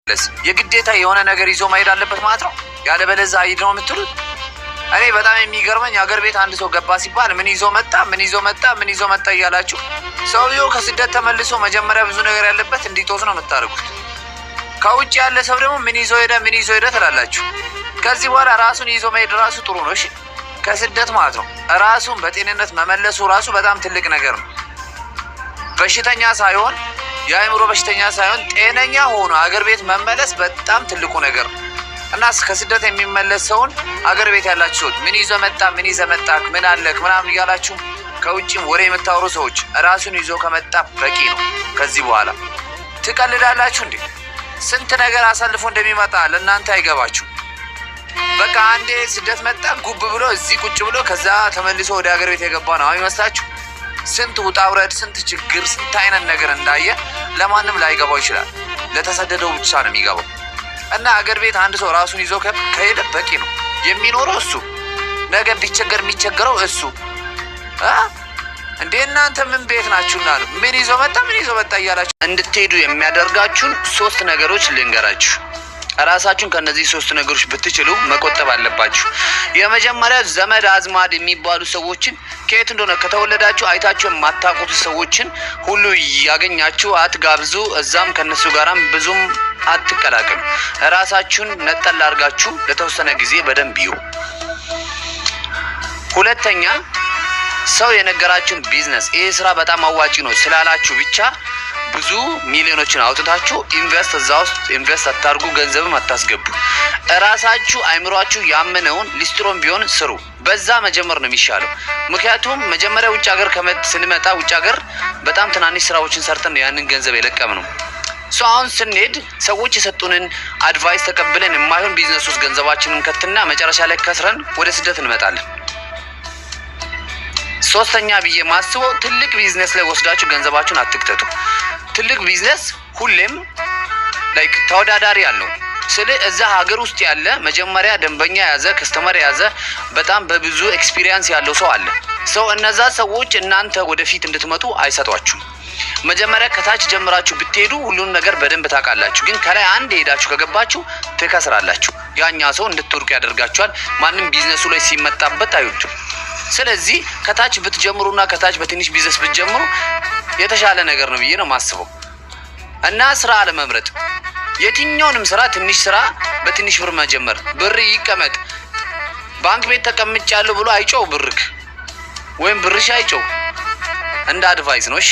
የግዴታ የሆነ ነገር ይዞ መሄድ አለበት ማለት ነው። ያለበለዚያ አይድ ነው የምትሉት። እኔ በጣም የሚገርመኝ አገር ቤት አንድ ሰው ገባ ሲባል ምን ይዞ መጣ፣ ምን ይዞ መጣ፣ ምን ይዞ መጣ እያላችሁ ሰውየው ከስደት ተመልሶ መጀመሪያ ብዙ ነገር ያለበት እንዲጦስ ነው የምታደርጉት። ከውጭ ያለ ሰው ደግሞ ምን ይዞ ሄደ፣ ምን ይዞ ሄደ ትላላችሁ። ከዚህ በኋላ ራሱን ይዞ መሄድ ራሱ ጥሩ ነው። እሺ፣ ከስደት ማለት ነው ራሱን በጤንነት መመለሱ ራሱ በጣም ትልቅ ነገር ነው። በሽተኛ ሳይሆን፣ የአእምሮ በሽተኛ ሳይሆን ጤነኛ ሆኖ አገር ቤት መመለስ በጣም ትልቁ ነገር ነው። እና ከስደት የሚመለስ ሰውን አገር ቤት ያላችሁ ሰዎች ምን ይዞ መጣ፣ ምን ይዘህ መጣህ፣ ምን አለክ ምናምን እያላችሁ ከውጭም ወሬ የምታወሩ ሰዎች ራሱን ይዞ ከመጣ በቂ ነው። ከዚህ በኋላ ትቀልዳላችሁ እንዴ? ስንት ነገር አሳልፎ እንደሚመጣ ለእናንተ አይገባችሁ። በቃ አንዴ ስደት መጣ ጉብ ብሎ እዚህ ቁጭ ብሎ ከዛ ተመልሶ ወደ ሀገር ቤት የገባ ነው የሚመስላችሁ። ስንት ውጣ ውረድ፣ ስንት ችግር፣ ስንት አይነት ነገር እንዳየ ለማንም ላይገባው ይችላል። ለተሰደደው ብቻ ነው የሚገባው። እና አገር ቤት አንድ ሰው ራሱን ይዞ ከሄደ በቂ ነው። የሚኖረው እሱ፣ ነገ ቢቸገር የሚቸገረው እሱ። እንዴ፣ እናንተ ምን ቤት ናችሁና ነው ምን ይዞ መጣ፣ ምን ይዞ መጣ እያላችሁ እንድትሄዱ የሚያደርጋችሁን ሶስት ነገሮች ልንገራችሁ። ራሳችሁን ከነዚህ ሶስት ነገሮች ብትችሉ መቆጠብ አለባችሁ። የመጀመሪያ ዘመድ አዝማድ የሚባሉ ሰዎችን፣ ከየት እንደሆነ ከተወለዳችሁ አይታችሁ የማታውቁት ሰዎችን ሁሉ ያገኛችሁ አትጋብዙ። እዛም ከነሱ ጋራም ብዙም አትቀላቅሉ። ራሳችሁን ነጠል አድርጋችሁ ለተወሰነ ጊዜ በደንብ ይዩ። ሁለተኛ፣ ሰው የነገራችሁን ቢዝነስ ይህ ስራ በጣም አዋጪ ነው ስላላችሁ ብቻ ብዙ ሚሊዮኖችን አውጥታችሁ invest እዛ ውስጥ invest አታርጉ፣ ገንዘብም አታስገቡ። እራሳችሁ አይምሯችሁ ያመነውን ሊስትሮም ቢሆን ስሩ። በዛ መጀመር ነው የሚሻለው። ምክንያቱም መጀመሪያ ውጭ ሀገር ስንመጣ ውጭ ሀገር በጣም ትናንሽ ስራዎችን ሰርተን ነው ያንን ገንዘብ የለቀምነው። So አሁን ስንሄድ ሰዎች የሰጡንን advice ተቀብለን የማይሆን ቢዝነስ ውስጥ ገንዘባችንን ከትና መጨረሻ ላይ ከስረን ወደ ስደት እንመጣለን። ሶስተኛ ብዬ ማስበው ትልቅ ቢዝነስ ላይ ወስዳችሁ ገንዘባችሁን አትክተቱ። ትልቅ ቢዝነስ ሁሌም like ተወዳዳሪ አለው። ስለ እዛ ሀገር ውስጥ ያለ መጀመሪያ ደንበኛ የያዘ፣ customer የያዘ፣ በጣም በብዙ experience ያለው ሰው አለ። So እነዛ ሰዎች እናንተ ወደፊት እንድትመጡ አይሰጧችሁም። መጀመሪያ ከታች ጀምራችሁ ብትሄዱ ሁሉን ነገር በደንብ ታውቃላችሁ። ግን ከላይ አንድ ሄዳችሁ ከገባችሁ ትከስራላችሁ። ያኛ ሰው እንድትወድቁ ያደርጋችኋል። ማንም ቢዝነሱ ላይ ሲመጣበት አይወድም። ስለዚህ ከታች ብትጀምሩና ከታች በትንሽ ቢዝነስ ብትጀምሩ የተሻለ ነገር ነው ብዬ ነው የማስበው። እና ስራ አለመምረጥ፣ የትኛውንም ስራ ትንሽ ስራ በትንሽ ብር መጀመር። ብር ይቀመጥ፣ ባንክ ቤት ተቀምጫለሁ ብሎ አይጮው ብርክ ወይም ብርሽ አይጮው። እንደ advice ነው። እሺ።